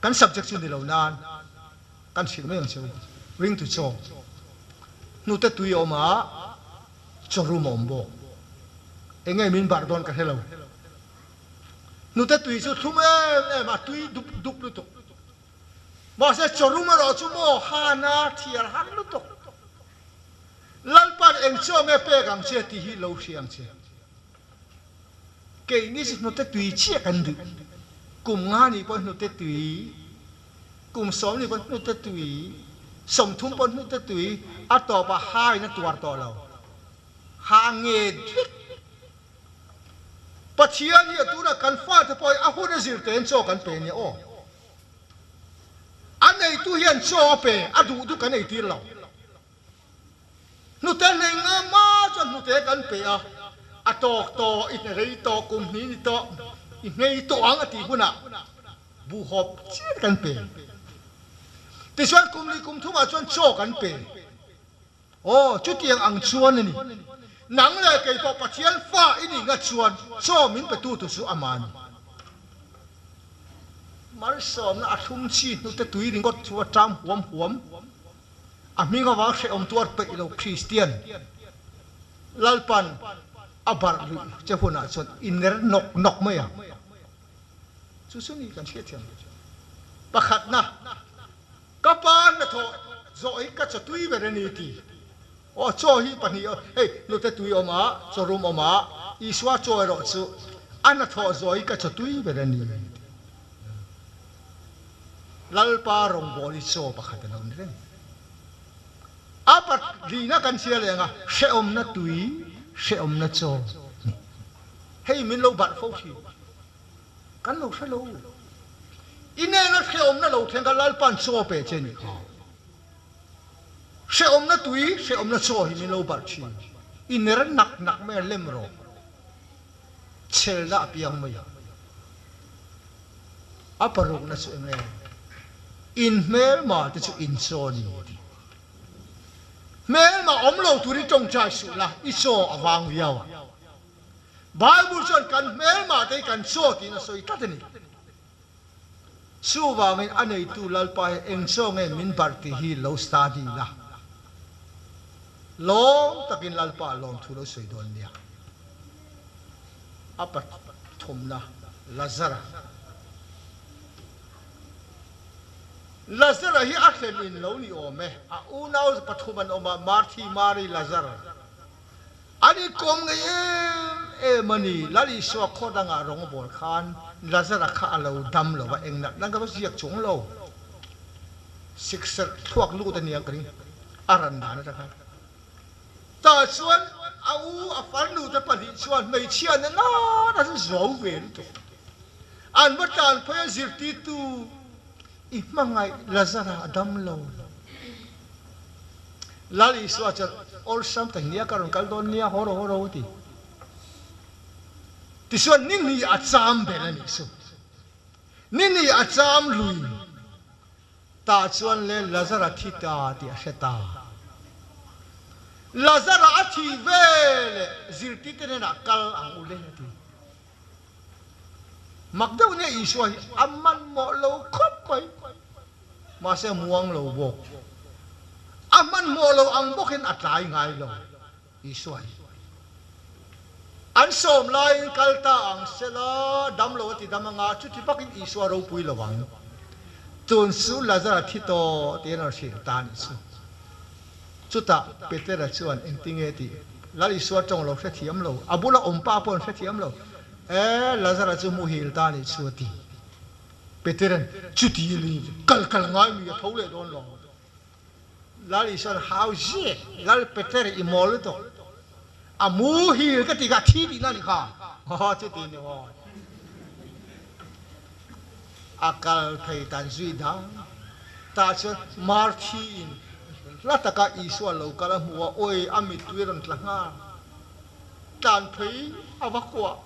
kan subject chu ni lo nan kan hrilh mai ang che u. Ringtu chaw, hnute tui a awm a, chaw rum a awm bawk. Eng nge min barh dawn ka hre lo. Hnute tui chu thlum em em a, tui dup dup lutuk. Mahse chawrum erawh chu maw Hana thiar har lutuk. Lalpan eng chaw nge pek ang che tih hi lo hria ang che. Keini chu hnute tui chiah kan duh. Kum nga nih pawh hnute tui, kum sawm nih pawh hnute tui, 30 pawh hnute tui, a tawpah hain a tuar tawh lo. Ha nge dik. Pathian hi a tunah kan fate pawh hi a hun a zir tein chaw kan pe nia aw. A neitu hian chaw a pe, a duh duh kan eitir lo. Hnute hlei nga hma chuan hnute kan pe a, a tawk tawh, i rei tawh, kum hnih ni tawh, i nghei tawh ang a tih hunah buhhawp chian kan pe. Tichuan kum lih kum thumah chuan chaw kan pe. Aw, chutiang ang chuan a ni. Nang leh kei pawh Pathian fa i nih ngat chuan chaw min petu tu chu amah a ni. Malsawmna a thlum chi hnute tui ringawt chu a ṭam huam huam. A hming avang hrehawm tuar peih lo Kristian Lalpan a barh luih che hunah chuan i ner nawk nawk mai ang. Chu chu ni kan hriatthiam. Pakhatna. Ka pa hnathawh zawh hi ka chaw tui ber a ni ti. Aw, chaw hi pahnih aw, hei hnute tui awm a, chaw rum awm a, Isua chaw erawh chu a hnathawh zawh hi ka chaw tui ber a ni ti. Lalpa rawngbâwl hi chaw pakhat a lo ni reng. A pahlihna kan chhiar leh ang a, hrehawmna tui, hrehawmna chaw ni. Hei min lo barh fo thin. Kan lo hre lo. I nena hrehawmna lo thleng kha Lalpa'n chaw pe che nih kha. Hrehawmna tui, hrehawmna chaw hi min lo barh thin. I ner nak nak mai a lem rawh. Chelna a piang mai a. A parukna chu eng nge? In hmelma te chu in chaw ni ti. Hmelma awm lo turin tawngtai suh la, i chaw a vang viau ang. Bible chuan kan hmelmah te hi kan chaw tiin a sawi tlat a ni. Chuvangin a neitu Lalpa hi eng chaw nge min barh tih hi lo study la. Lawm takin Lalpa lawmthu lo sawi dawn nia. A pathumna Lazara. Lazara hi a thlen in lo ni awm e. A unau pathum an awm a, Marthi, Mari, Lazar. An inkawm ngei em em a ni. Lal Isua khaw dangah rawng a bawl khan Lazara kha a lo dam lo va, eng natna ka va ziak chung lo. Sikserh thluak lut a niang ka ring, a ran dan atang khan. Tah chuan a u a farnu te pahnih chuan hmeichhia na nana chu zuau ve lutuk. An va tlan phei a zirtirtu i hmangaih Lazara a dam lo. Lal Isua chuan awlsam ta nia ka rawn kal dawn nia haw ro haw ro a ti. Tichuan ni hnih a cham belh a nih chu. Ni hnih a cham lui. Tah chuan le Lazara thi ta tih a hre ta. Lazara a thih veleh zirtirte hnenah kal ang u le a ti. Mak deuh nia Isua hi a hmanhmawh lo khawp mai. Mahse a muang lo bawk. A hmanhmawh lo ang bawkin a tlai ngai lo. Isua hi an sawm laiin kal ta ang sela, dam lo a ti dam anga, chuti bakin Isua ropui lo ang. Tun chu Lazara thi tawh tiin a rawn hrilh ta a nih chu. Chutah Petera chuan engtinge tih Lal Isua tawng lo hrethiam lo, a bula awm pa pawh an hrethiam lo, E, Lazara chu muhil ta a nih chu a ti. Petera'n chuti li kal kal ngai mi a tho leh dawn lo. Lal Isuan hau ziak, Lal Peter i mawl lutuk. A muhil ka ti kha a thi tihna a nih kha. Aw chuti ni maw. A kal phei tan zui dang. Tah chuan Marthi in hla taka Isua lo kal a hmu a, awi a mittui a rawn tla nghal. Tlan phei a va kuah.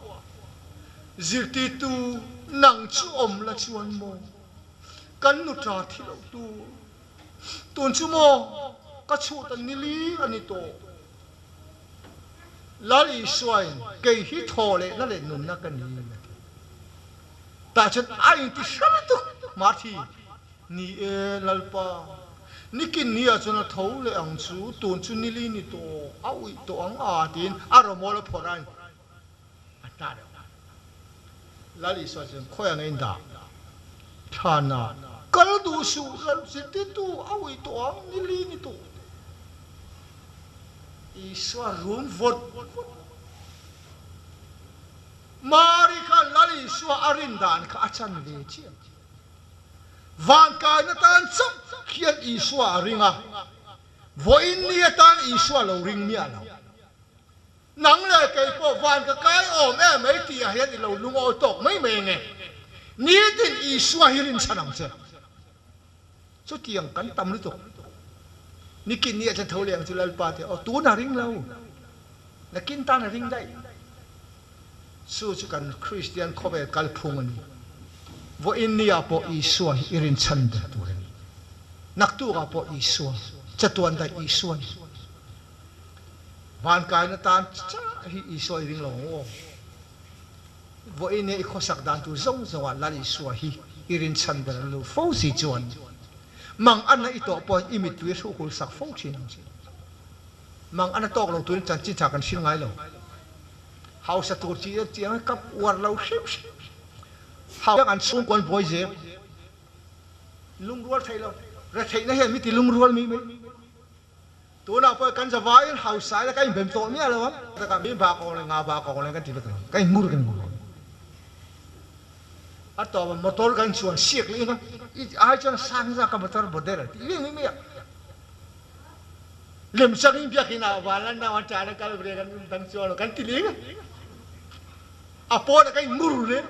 Zirtirtu nang chu awm la chuan maw? Kan nu ta thi loh tur. Tun chu maw ka chhut an ni li a ni tawh. Lal Isuain kei hi thaw lehna leh nunna ka ni a ti. Tah chuan a inti hre lutuk Marthi, Ni e Lalpa, nikin ni ah chuan a tho leh ang chu, tun chu ni li ni tawh, a uih tawh ang a tiin a rawmawl a phawrh a a hna deuh. Lal Isua chuan khawi ang in dah thlan a kal duh suh, Lal zirtirtu a uih tawh ang, ni li ni tawh. Isua rum vawt vawt. Mari khan Lal Isua a rin dan kha a chan ve chiah. Van kaina tan chauh khian Isua a ring a, vawiin ni atan Isua lo ring miah lo. Nang leh kei pawh van ka kai awm em mai tih ah hian i lo lungawi tawk mai mai ange. Nitin Isua hi rinchhan ang che. Chutiang kan tam lutuk. Nikin ni ah chuan tho leh ang chu Lalpa te aw tun a ring lo. Nakin tan a ring daih. Chu chu kan Kristian khawvel kalphung a ni. Vawiin ni ah pawh Isua hi i rinchhan ber tur a ni. Naktuk ah pawh Isua, chatuan daih Isua a ni. Vankaina tan chah hi Isua i ring lo ang aw. Vawiin i khawsak dan tur zawng zawngah Lal Isua hi i rinchhan ber an lo fo si chuan mang anna i tawh pawhin i mittui a hruhhul sak fo thin ang che. Mang anna tawk lo turin chanchin tha kan hrilh ngai lo. Hausa tur chi chiang hi kap uar lo hrim hrim. Hau an chhungkaw an buai zel. Lungrual thei lo. Retheihna hian mi ti lungrual mai mai. Tunah pawh kan zavaiin hausa ila ka inbem tawh miah lo ang. Takah mi bak awng leh nga bak awng leh kan ti vek lo. Ka inmur kan inmur lo. A tawp a motor kan chuan siak leh eng a, i ai chuan sang zak ka motor model a ti leh mai mai a. Lem changin biakin ah van lan nau an tan a kal ve kan dang chuan lo kan ti leh eng a. A pawn ah ka inmur leh.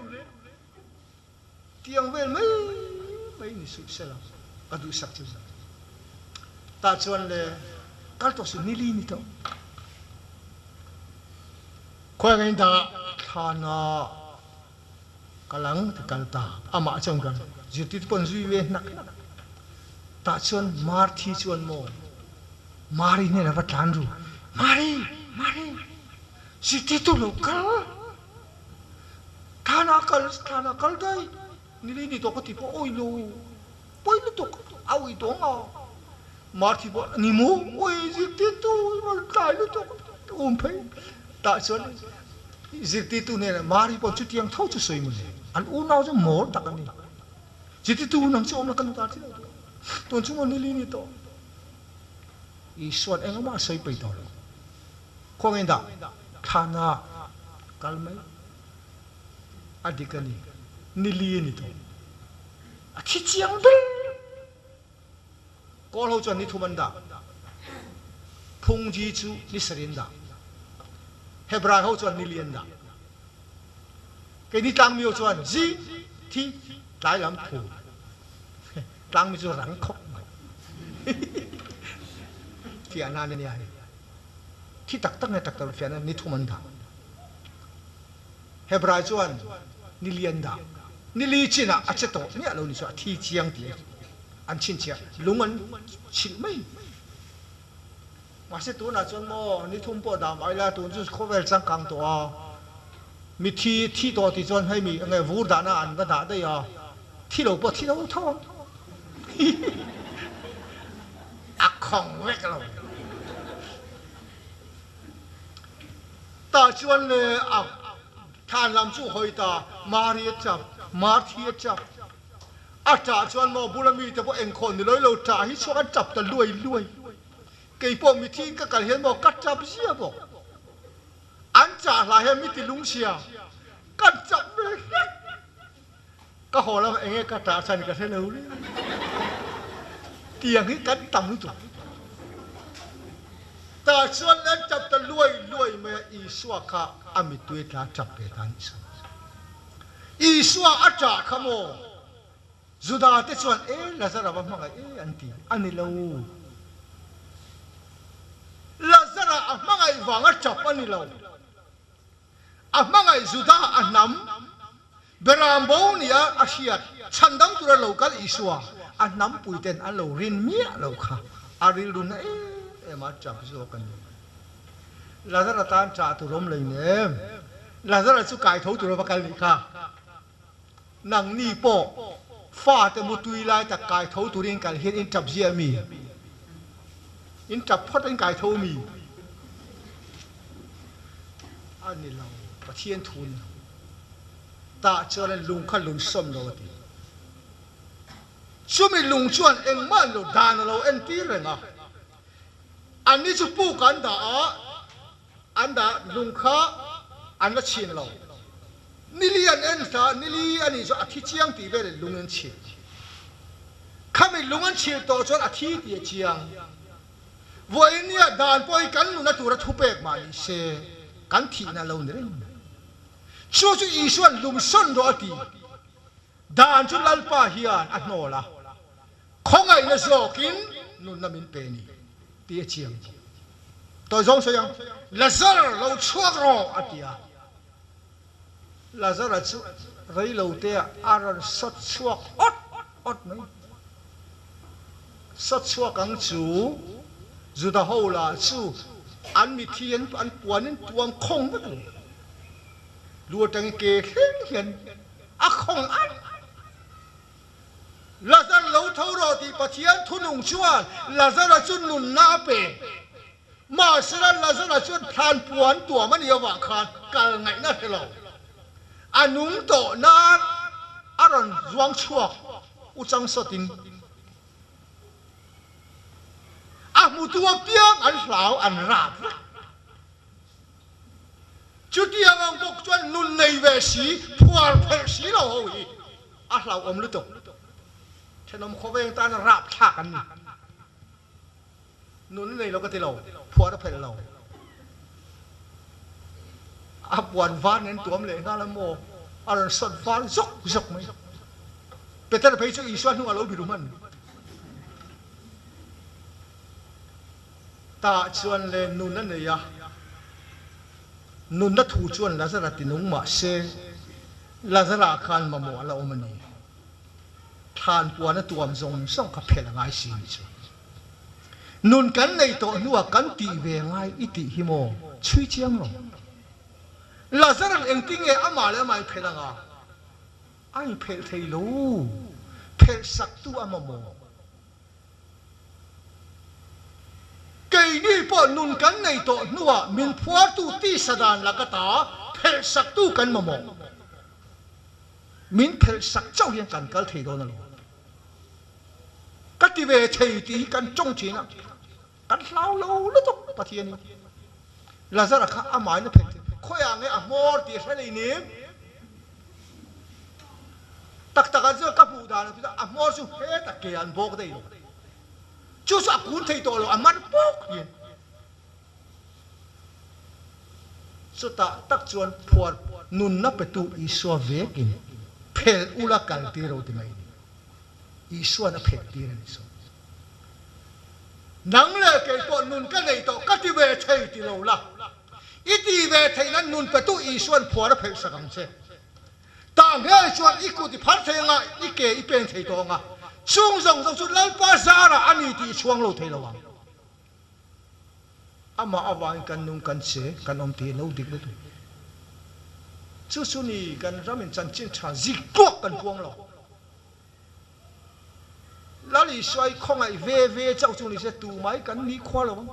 Tiang vel mai mai ni suh sela ka duhsak chu. Tah chuan le kal tawh suh nili ni tawh. Khawi ang in dangah thlan ah kal ang ti kal ta amah chuan kan zirtirtu pawh an zui ve hnak hnak. Tah chuan Marthi chuan maw Mari hnenah va tlan ru Mari Mari zirtirtu lo kal. Thana kal thana kal daih nili ni tawh ka ti pawh awi lo pawi lutuk a uih tawh ang a. Marthi pawh ni maw ui zirtirtu rawn tlai lutuk um phei tah chuan zirtirtu hnenah Mari pawh chutiang tho chu sawi mawle an unau chu mawl tak a ni zirtirtu nang chu awm la ka nu ta chi lo tun chu maw nili ni tawh Isuan engmah a sawi peih tawh lo khawngaih dah thlanah kal mai a dik a ni nili a ni tawh a thi chiang ber. Kawl ho chuan ni thum an dah. Phungji chu ni sarih an dah. Hebrai ho chuan ni li an dah. Keini tlangmi ho chuan zi, thi, tlai lam phu. Tlangmi chu rang khawp mai. Fiahna a nia hei. Thi tak tak nge tak tak lo fiahna ni thum an dah. Hebrai chuan ni li an dah. Ni li chinah a che tawh miah lo ni chu a thi chiang ti an chhinchhiah lung an chhilh mai. Mahse tunah chuan maw ni thum pawh dah mah ila tun chu khawvel changkang tawh a, mithi thi tawh tih chuan hei mi enge vur dahna an va dah daih a, thi lo pawh thi lo tho ang. A khawng vek lo. Tah chuan le a thlan lam chu hawi ta, Mari a chap, Marthi a chap. A ṭah chuan maw bula mite pawh engkhaw ni lawilo ṭah hi chhuak an ṭap ta luai luai. Kei pawh mithiin ka kal hian maw ka ṭap zia bawk. An chah hlah hian mi ti lungchhia kan chap ve hlek. Ka haw lamah enge ka ṭah chhan ka hre lo le. Tiang hi kan tam lutuk. Tah chuan an ṭap ta luai luai mai a, Isua kha a mittui tla ṭap ve ta a nih sawn. Isua a ṭah kha maw? Juda te chuan, E, Lazara va hmangaih e an ti. A ni lo. Lazara a hmangaih vang a ṭap a ni lo. A hmangaih Juda a hnam Beram bo nia a hriat chhandam tura lo kal Isua a hnampui ten an lo rin miah lo kha a rilru na em em a ṭap zawk a ni. Lazara tan ṭah tur awm lo nem. Lazara chu kai tho tura va kal nih kha. Nangni pawh fate mutui lai tak kai tho turin kal hian in ṭap ziah mi? In ṭap phawt a in kai tho mi? A ni lo, Pathian thu ni lo. Tah chuan lung kha lung sawm lo a ti. Chumi lung chuan engmah an lo dan a lo entir reng a. Anni chu puk an dah a, an dah lung kha an la chhin lo. Nili an en hla, nili a nih chu a thi chiang tih veleh lung an chhil. Khami lung an chhil tawh chuan a thi tih a chiang. Vawinia dan pawh hi kan nuna tura thupek mah ni se, kan thihna lo ni reng mai. Chu chu Isua'n lungsawn rawh a ti. Dan chu Lalpa hian a hnawl a, khawngaihna zawkin nunna min pe ni tih a chiang bawk. Tawi zawng sawi ang, Lazar, lo chhuak rawh! a ti a. Lazara chu reiloteah a rawn sawt chhuak awt awt mai. Sawt chhuak ang chu Juda ho lah chu an mithi an puanin tuam khawng vek a ni. Lu atangin ke thleng hian a khawng an. Lazar lo tho rawh tih Pathian thunung chuan Lazara chu nunna a pe. Mahsela Lazara chuan thlan puan tuam a nih avang khan kal ngaihna hre lo. A nung tawh nan a rawn zuang chhuak u chang sawtin a hmutu apiang an hlau an rap vek. Chutiang ang bawk chuan nun nei ve si, phuar phelh si lo ho hi a hlauhawm lutuk. Thenawm khawveng tana rapthlak an ni. Nun a nei lo ka ti lo, phuar a phelh lo. A puan var nen tuam leh nghal a maw, a rawn sawt var zawk zawk mai. Peter phei chu Isua hnungah lo biru hman. Tah chuan le nun a nei a, nunna thu chuan Lazara ti nung mah se, Lazara khan mamawh a la awm a ni. Thlan puan a tuam zawng zawng kha phelh a ngai si ni chu. Nun kan nei tawh hnuah kan tih ve ngai i tih hi maw chhui chiang lo. Lazara'n engtinge amah leh amah in phelh anga? A in phelh thei lo, phelh saktu a mamawh. Keini pawh nun kan nei tawh hnuah min phuartu tisa dan laka ta phelhsaktu kan mamawh. Min phelhsak chauh hian kan kal thei dawn alawm. Ka ti ve thei tih hi kan tawng thin a, kan hlau lo lutuk Pathian hi. Lazara kha amahin a phelh thei, khawiah nge a hmawr tih a hre lei nim. Tak takah chuan ka hmuh dan ah chuan a hmawr chu hetah ke an bawk daih lo. Chu chu a kun thei tawh lo, a man pawk hian. Chutah tak chuan phuar nunna petu Isua vekin phelh ula kal tir lo ti mai ni. Isuan a phelh tir a ni saw. Nang leh kei pawh nun ka nei tawh ka ti ve thei ti lo la. I ti ve theih nan nun petu Isuan phuar a phelh sak ang che. Tah ngei chuan i kut i phar thei anga i ke i peng thei tawh anga chung zawng zawng chu Lalpa zarah a ni tih i chhuang lo thei lo ang. Amah avangin kan nung kan che kan awm tih lo dik lutuk. Chu chu ni kan ramin chanchin tha zik tluak kan puang lo. Lal Isua i khawngaih ve ve chauh chu ni se tumai kan ni khua lo ang.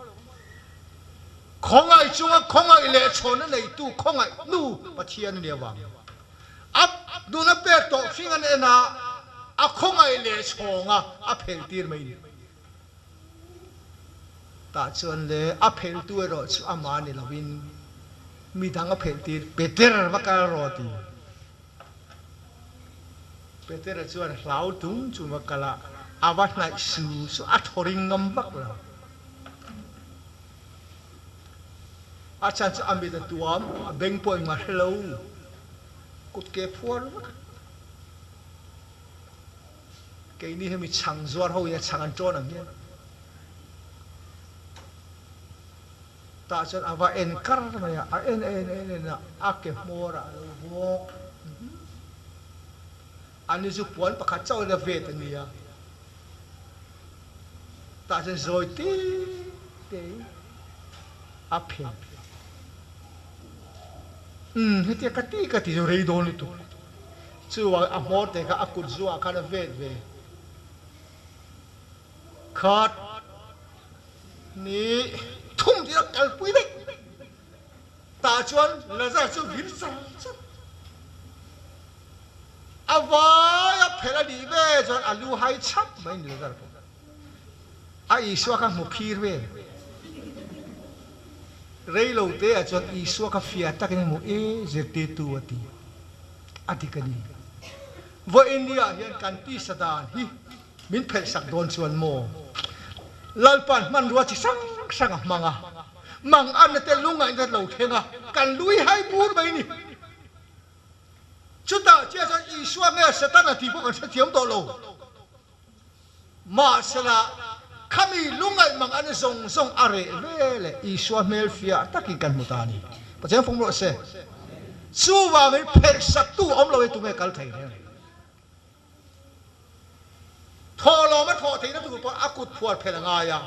Khawngaih chunga khawngaih leh chhawn a neitu khawngaih nu Pathian a ni avang. A nun a pek tawh hring an en a, a khawngaih leh chhawnga a phelh tir mai ni. Tah chuan le a phelhtu erawh chu amah ni lovin midang a phelh tir Peter va kal rawh ti. Petera chuan hlau tung chung a kal a, a va hnaih su su a thaw ring ngam vak lo. A chhan chu a mit a tuam, a beng pawh engmah hre lo, kut ke phuar vek a. Keini hemi chhang zuar ho in a chhang an ṭawn ang hian. Tah chuan a va en kar mai a, a en en en en a, a ke hmawr ah a lo bawk. Ani chu puan pakhat chauh in a vet a nia. Tah chuan zawi te te in a phen. Umm hetia ka ti ka ti chu rei dawn lutuk. Chuvangin a hmawr te kha a kut zuah khan a vet ve. Khat. Ni thum tih a kalpui daih. Tah chuan Lazar chu vir char char. A vai a phelh a nih ve chuan a lu hai chhap mai ni Lazar pawh. A Isua kha hmu phir vel. Rei lo te ah chuan Isua kha fiah takin a hmu e zirtirtu a ti. A dik a ni. Vawiin ni ah hian kan tisa dan hi Min phelhsak dawn chuan maw? Lalpa'n hmanrua chi hrang hrang a hmang a, mang anna te lungngaihna lo thleng a, kan lui hai bur mai ni. Chutah chiah chuan Isua nge Setana tih pawh kan hrethiam tawh lo. Mahsela, khami lungngaih mang anna zawng zawng a reh ve leh Isua hmel fiah takin kan hmu ta a ni. Pathian fawm rawh se. Chuvangin phelhsaktu awm lo hi tunge kal thei reng? Thawhlawm a thawh theihna tur pawh a kut phuar phel a ngai a,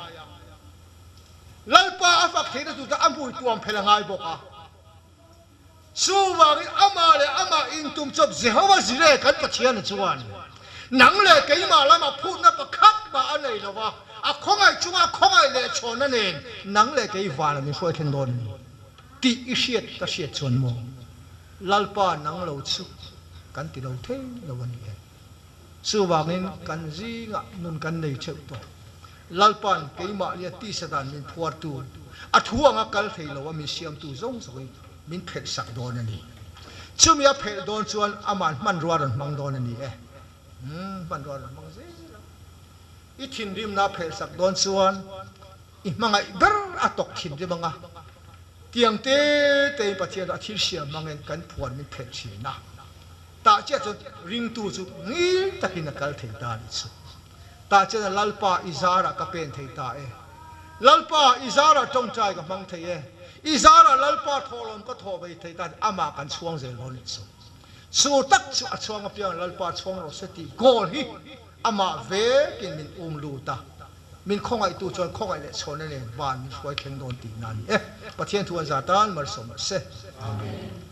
Lalpa a fak theihna tur chu a hmui tuam phel a ngai bawk a. Chuvangin amah leh amah intum chawp Jehova Jireh kan Pathiana chuan nang leh keimah lamah phutna pakhat mah a nei lo va, a khawngaih chunga khawngaih leh chhawnna nen nang leh kei vanah min hruai thleng dawn a ni tih i hriat ka hriat chuan maw Lalpa nang lo chu kan ti lo thei lo a ni e. Chuvangin kan zingah nun kan nei theuh tawh. Lalpa'n keimah lia tisa dan min phuartu, a thu anga kal thei lo a min siamtu zawng zawngin min phelh sak dawn a ni. Chumi a phelh dawn chuan ama'n hmanrua rawn hmang dawn a ni e. Umm, hmanrua rawn hmang zel a. I thinrimna a phelh sak dawn chuan i hmangaih ber a tawk thinrim anga tiang te tein Pathian chu a thil siam hmangin kan phuan min phelh thin a. Tah chiah chuan ringtu chu ngil takin a kal thei ta a nih chu. Tah chuan a Lalpa i zarah ka pen thei ta e. Lalpa i zarah tawngtai ka hmang thei e. I zarah Lalpa thawhlawm ka thawh ve thei ta amah kan chhuang zel dawn a nih chu. Chu tak chu a chhuang apiang Lalpa chhuang rawh se tih goal hi Amah vekin min um lut a, min khawngaihtu chuan khawngaih leh chhawnna nen van min hruai thleng dawn tihna a ni e. Pathian thu an za tan malsawm rawh se. Amen.